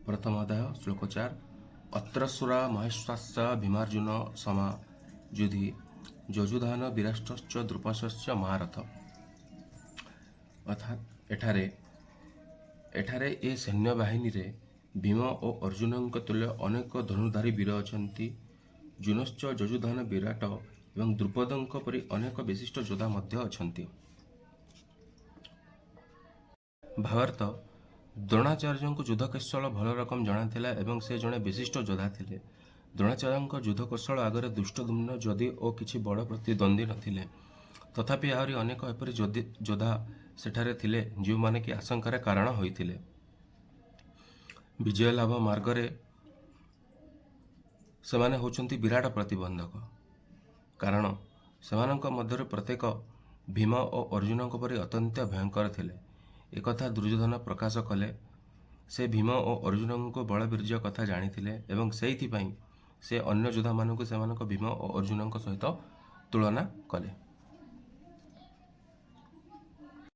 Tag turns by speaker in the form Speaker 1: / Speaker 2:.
Speaker 1: ପ୍ରଥମ ଅଧ୍ୟାୟ, ଶ୍ଲୋକ 4। ଅତ୍ର ଶୂରା ମହେଶ୍ୱାସ ଭୀମାର୍ଜୁନ ସମା ଯୁଧି ଯଯୁଧାନ ବିରାଟଶ୍ଚ ଦ୍ରୁପଦଶ୍ଚ ମହାରଥ। ଅର୍ଥାତ୍ ଏଠାରେ ଏ ସୈନ୍ୟବାହିନୀରେ ଭୀମ ଓ ଅର୍ଜୁନଙ୍କ ତୁଲ୍ୟ ଅନେକ ଧନୁର୍ଦ୍ଧାରୀ ବୀର ଅଛନ୍ତି। ଯୁନଶ୍ଚ ଯଯୁଧାନ, ବିରାଟ ଏବଂ ଦ୍ରୁପଦଙ୍କ ପରି ଅନେକ ବିଶିଷ୍ଟ ଯୋଦ୍ଧା ମଧ୍ୟ ଅଛନ୍ତି। ଭାବାର୍ଥ, ଦ୍ରୋଣାଚାର୍ଯ୍ୟଙ୍କୁ ଯୁଦ୍ଧକୌଶଳ ଭଲ ରକମ ଜଣାଥିଲା ଏବଂ ସେ ଜଣେ ବିଶିଷ୍ଟ ଯୋଦ୍ଧା ଥିଲେ। ଦ୍ରୋଣାଚାର୍ଯ୍ୟଙ୍କ ଯୁଦ୍ଧକୌଶଳ ଆଗରେ ଧୃଷ୍ଟଦ୍ୟୁମ୍ନ, ଯଦୁ ଓ କିଛି ବଡ଼ ପ୍ରତିଦ୍ୱନ୍ଦ୍ୱୀ ନଥିଲେ। ତଥାପି ଆହୁରି ଅନେକ ଏପରି ଯୋଦ୍ଧା ସେଠାରେ ଥିଲେ, ଯେଉଁମାନେ କି ଆଶଙ୍କାର କାରଣ ହୋଇଥିଲେ। ବିଜୟ ଲାଭ ମାର୍ଗରେ ସେମାନେ ହେଉଛନ୍ତି ବିରାଟ ପ୍ରତିବନ୍ଧକ। କାରଣ ସେମାନଙ୍କ ମଧ୍ୟରୁ ପ୍ରତ୍ୟେକ ଭୀମ ଓ ଅର୍ଜୁନଙ୍କ ପରି ଅତ୍ୟନ୍ତ ଭୟଙ୍କର ଥିଲେ। ଏକଥା ଦୁର୍ଯ୍ୟୋଧନ ପ୍ରକାଶ କଲେ। ସେ ଭୀମ ଓ ଅର୍ଜୁନଙ୍କ ବଳବୀର୍ଯ୍ୟ କଥା ଜାଣିଥିଲେ ଏବଂ ସେଇଥିପାଇଁ ସେ ଅନ୍ୟ ଯୋଦ୍ଧାମାନଙ୍କୁ ସେମାନଙ୍କ ଭୀମ ଓ ଅର୍ଜୁନଙ୍କ ସହିତ ତୁଳନା କଲେ।